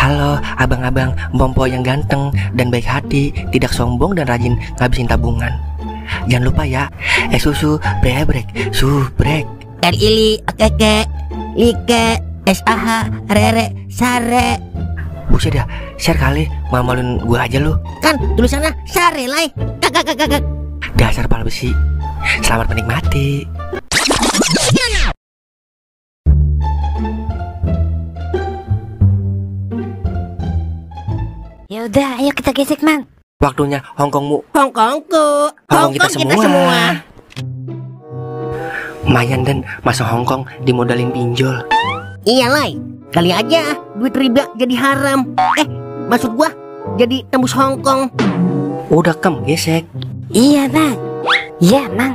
Halo abang-abang Bompo yang ganteng dan baik hati, tidak sombong dan rajin ngabisin tabungan. Jangan lupa ya, susu brebrek, subrek. Ili, keke, like, SAH, rere, sare. Buset dah, share kali, malu-maluin gua aja lu. Kan tulisannya sare lai. Kakak. Dasar pala besi. Selamat menikmati. Ya udah, ayo kita gesek, Mang. Waktunya Hongkongmu. Hongkongku. Hongkong kita semua. Mayan dan masuk Hongkong dimodalin pinjol. Iya lai. Kali aja duit riba jadi haram. Maksud gua jadi tembus Hongkong. Udah gesek. Iya, Mang. Iya, Mang.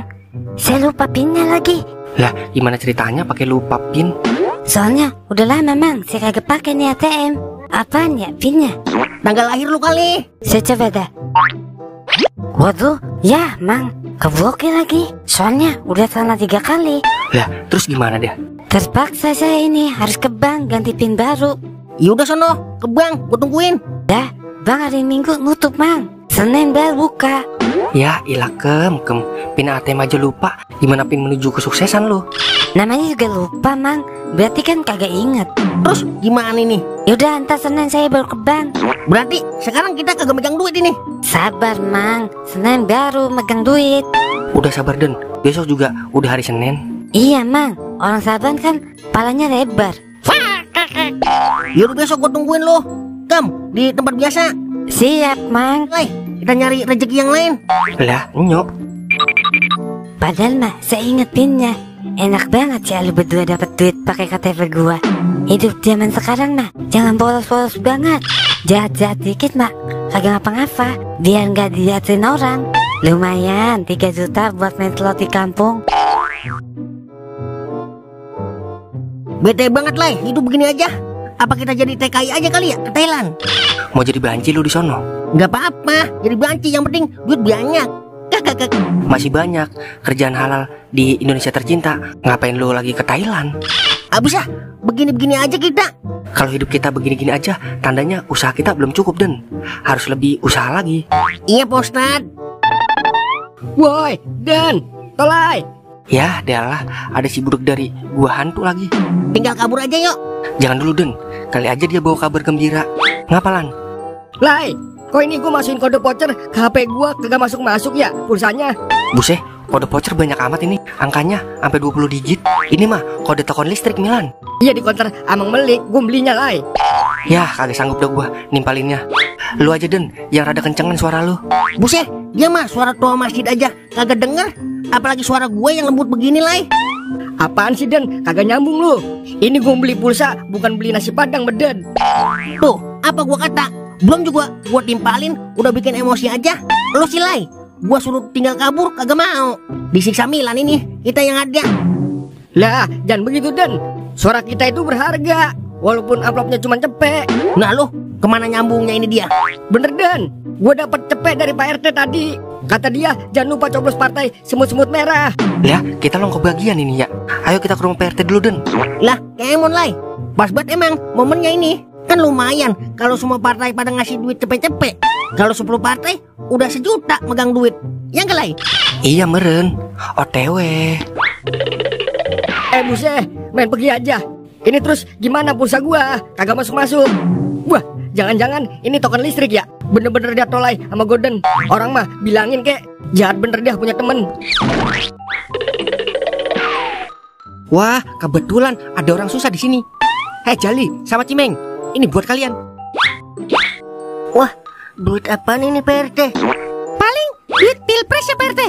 Saya lupa pinnya lagi. Lah, gimana ceritanya pakai lupa pin? Soalnya udah lama, Mang. Saya kagak pakai nih ATM. Apaan ya pinnya? Tanggal lahir lu kali. Saya coba dah. Waduh, ya, Mang. Keblokir lagi. Soalnya udah salah 3 kali. Lah, terus gimana dia? Terpaksa saya ini harus ke bank ganti pin baru. Ya udah sono, ke bank, gua tungguin. Dah, bank hari Minggu nutup, Mang. Senin baru buka. Ya, ilah kem. Pin ATM aja lupa. Gimana pin menuju kesuksesan lu? Namanya juga lupa, Mang. Berarti kan kagak inget. Terus gimana ini? Yaudah, entar Senin saya baru ke bank. Berarti sekarang kita kagak megang duit ini. Sabar, Mang. Senin baru megang duit. Udah sabar Den, besok juga udah hari Senin. Iya, Mang. Orang sabar kan palanya lebar. Yaudah besok gua tungguin lo. Di tempat biasa. Siap, Mang. Lai, kita nyari rezeki yang lain. Lah, nyok. Padahal mah saya inget pinnya. Enak banget ya lu berdua dapat duit pakai KTP gua. Hidup zaman sekarang mah jangan bolos-bolos banget. Jahat-jahat dikit mah kagak ngapa-ngapa, biar nggak diliatin orang. Lumayan 3 juta buat main slot di kampung. Bete banget Lai, hidup begini aja. Apa kita jadi TKI aja kali ya ke Thailand? Mau jadi banci lu di sono? Nggak apa-apa, jadi banci yang penting duit banyak. Masih banyak kerjaan halal di Indonesia tercinta. Ngapain lu lagi ke Thailand? Abis ya, begini-begini aja kita. Kalau hidup kita begini-gini aja, tandanya usaha kita belum cukup Den. Harus lebih usaha lagi. Iya Pak Ustadz. Woi, Dan, Tolai. Ya, dealah, ada si buruk dari gua hantu lagi. Tinggal kabur aja yuk. Jangan dulu Den, kali aja dia bawa kabar gembira. Ngapalan? Lai, kok ini gue masukin kode voucher ke HP gue kagak masuk-masuk ya pulsanya? Buset, kode voucher banyak amat ini. Angkanya sampai 20 digit. Ini mah kode telepon listrik Milan. Iya di konter Amang Melik, gue belinya Lai. Ya, kagak sanggup dah gua nimpalinnya. Lu aja Den, yang rada kencengan suara lu. Buset, dia mah suara tua masjid aja kagak denger. Apalagi suara gue yang lembut begini Lai. Apaan sih Den, kagak nyambung lu. Ini gue beli pulsa, bukan beli nasi padang beden. Tuh, apa gua kata? Belum juga gua timpalin, udah bikin emosi aja. Lu sih Lai, gua suruh tinggal kabur kagak mau. Disiksa Milan ini, kita yang ada. Lah, jangan begitu Den. Suara kita itu berharga, walaupun amplopnya cuma cepet. Nah lu, kemana nyambungnya ini dia? Bener Den, gue dapet cepet dari Pak RT tadi. Kata dia, jangan lupa coblos partai semut-semut merah. Lah, kita long kebagian ini ya. Ayo kita ke rumah PRT dulu Den. Lah, kemon Lai. Pas banget emang momennya ini. Kan lumayan kalau semua partai pada ngasih duit cepet-cepet. Kalau 10 partai udah 1 juta megang duit. Yang kelai? Iya meren, OTW. Buset, main pergi aja. Ini terus gimana pulsa gua? Kagak masuk-masuk. Wah, jangan-jangan ini token listrik ya? Bener-bener dia Tolai sama Golden. Orang mah bilangin kek, jahat bener dia punya temen. Wah, kebetulan ada orang susah di sini. Hei Jali, sama Cimeng, ini buat kalian. Wah, duit apaan ini PRT? Paling duit pilpres ya, PRT.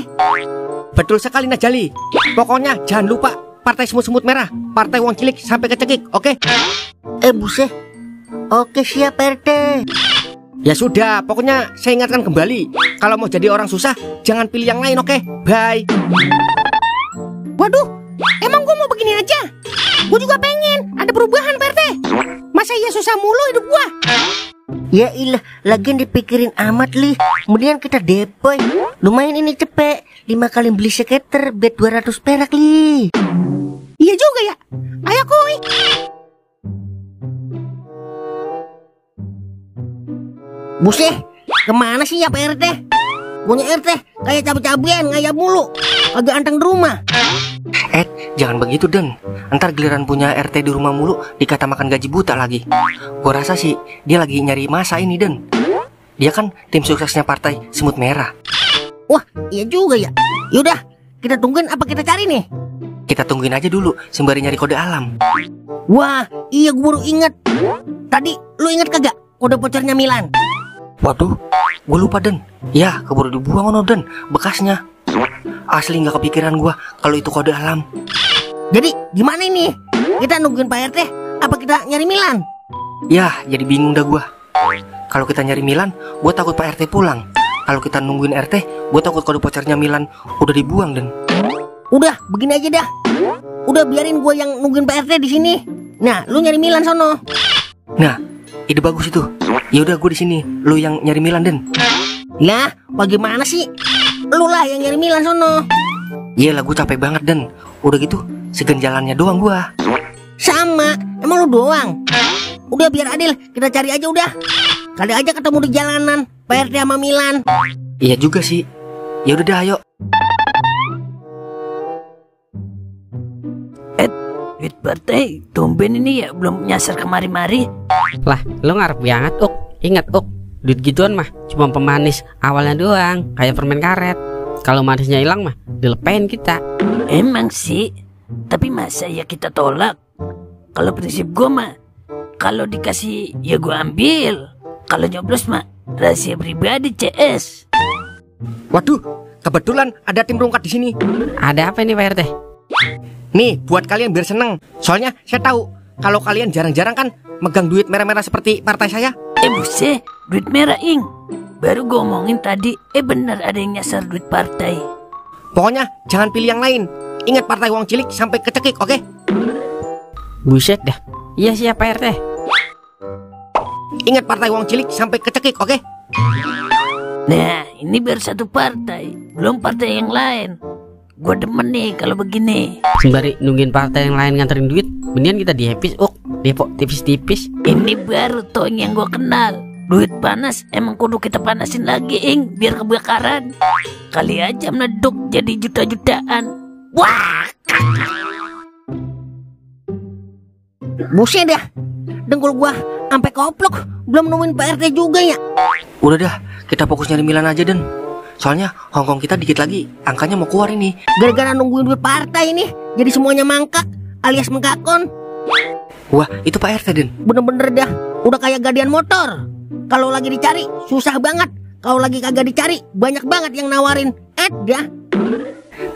Betul sekali Najali. Pokoknya jangan lupa partai semut-semut merah, partai wong cilik sampai kecekik, oke? Buset. Oke siap PRT. Ya sudah, pokoknya saya ingatkan kembali, kalau mau jadi orang susah, jangan pilih yang lain, oke? Bye. Waduh, emang gua mau begini aja? Gua juga pengen ada perubahan PRT. Masa iya susah mulu hidup gua? Ya ilah, lagian dipikirin amat Li. Kemudian kita depoy. Lumayan ini cepet. 5 kali beli skater bet 200 perak Li. Iya juga ya. Ayo kuy. Buset, kemana sih ya Pak RT? Punya RT kayak cabe-cabean ngayap mulu, agak anteng di rumah. Jangan begitu Den. Ntar giliran punya RT di rumah mulu dikata makan gaji buta lagi. Gua rasa sih dia lagi nyari masa ini Den. Dia kan tim suksesnya partai Semut Merah. Wah, iya juga ya. Yaudah, kita tungguin apa kita cari nih? Kita tungguin aja dulu sembari nyari kode alam. Wah, iya gue baru ingat. Tadi lu ingat kagak kode vouchernya Milan? Waduh, gue lupa Den. Ya, keburu dibuang ono Den, bekasnya. Asli nggak kepikiran gua kalau itu kode alam. Jadi gimana ini? Kita nungguin Pak RT apa kita nyari Milan? Ya, jadi bingung dah gua. Kalau kita nyari Milan, gua takut Pak RT pulang. Kalau kita nungguin RT, gua takut kode vouchernya Milan udah dibuang Den. Udah, begini aja dah. Udah biarin gua yang nungguin Pak RT di sini. Nah, lu nyari Milan sono. Nah, ide bagus itu. Ya udah gua di sini, lu yang nyari Milan Den. Lah, bagaimana sih? Lu lah yang nyari Milan sono. Iyalah gua capek banget Den. Udah gitu, segan jalannya doang gua. Sama, emang lu doang. Udah biar adil, kita cari aja udah. Kali aja ketemu di jalanan Pak RT sama Milan. Iya juga sih. Ya udah dah, ayo. Duit partai, tumben ini ya belum nyasar kemari-mari. Lah, lo ngarep banget, Ingat, duit gituan mah cuma pemanis awalnya doang, kayak permen karet. Kalau manisnya hilang mah dilepain kita. Emang sih, tapi masa ya kita tolak? Kalau prinsip gue mah, kalau dikasih ya gue ambil. Kalau nyoblos mah rahasia pribadi CS. Waduh, kebetulan ada tim rungkat di sini. Ada apa ini Pak RT? Nih, buat kalian biar seneng. Soalnya saya tahu kalau kalian jarang-jarang kan megang duit merah-merah seperti partai saya. Buset, duit merah ing. Baru gue omongin tadi, bener ada yang nyasar duit partai. Pokoknya jangan pilih yang lain. Ingat partai uang cilik sampai kecekik, oke? Buset dah. Iya siapa RT? Ingat partai uang cilik sampai kecekik, oke? Nah, ini baru satu partai, belum partai yang lain. Gue demen nih kalau begini. Sembari nungguin partai yang lain nganterin duit, mendingan kita dihepis, Depok tipis-tipis. Ini baru toing yang gue kenal. Duit panas emang kudu kita panasin lagi ing, biar kebakaran. Kali aja meleduk jadi juta-jutaan. Wah, Buset dah, dengkul gua sampai koplok. Belum nemuin Pak RT juga ya. Udah dah, kita fokus nyari Milan aja Den. Soalnya Hongkong kita dikit lagi angkanya mau keluar ini. Gara-gara nungguin duit partai ini, jadi semuanya mangkak alias mengkakon. Wah, itu Pak RT Den. Bener-bener dah, udah kayak gadian motor. Kalau lagi dicari susah banget. Kalau lagi kagak dicari banyak banget yang nawarin. Dah.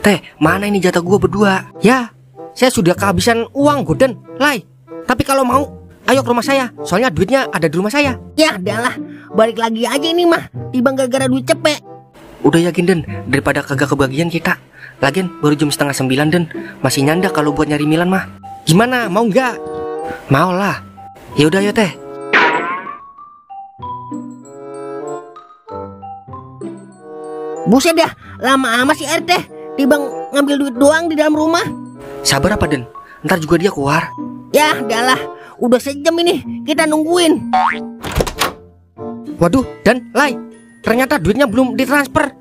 Teh, mana ini jatah gua berdua? Ya, saya sudah kehabisan uang, Goden, Lai. Tapi kalau mau, ayo ke rumah saya. Soalnya duitnya ada di rumah saya. Ya, dah lah. Balik lagi aja ini mah. Tiba gara-gara duit cepet. Udah yakin Den, daripada kagak kebagian kita. Lagian baru jam 8:30 Den. Masih nyanda kalau buat nyari Milan mah. Gimana, mau nggak? Mau lah. Ya udah ayo Teh. Buset dah, lama amat si RT. Tiba ngambil duit doang di dalam rumah. Sabar apa Den? Ntar juga dia keluar. Ya, dah lah. Udah sejam ini kita nungguin. Waduh, Dan, Lai, ternyata duitnya belum ditransfer.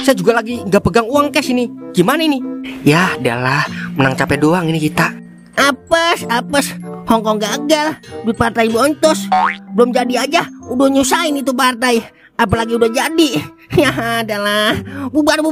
Saya juga lagi nggak pegang uang cash ini. Gimana ini? Ya, adalah menang capek doang ini kita. Apes. Hongkong gagal. Duit partai bontos. Belum jadi aja udah nyusahin itu partai. Apalagi udah jadi. Ya adalah. Bubar.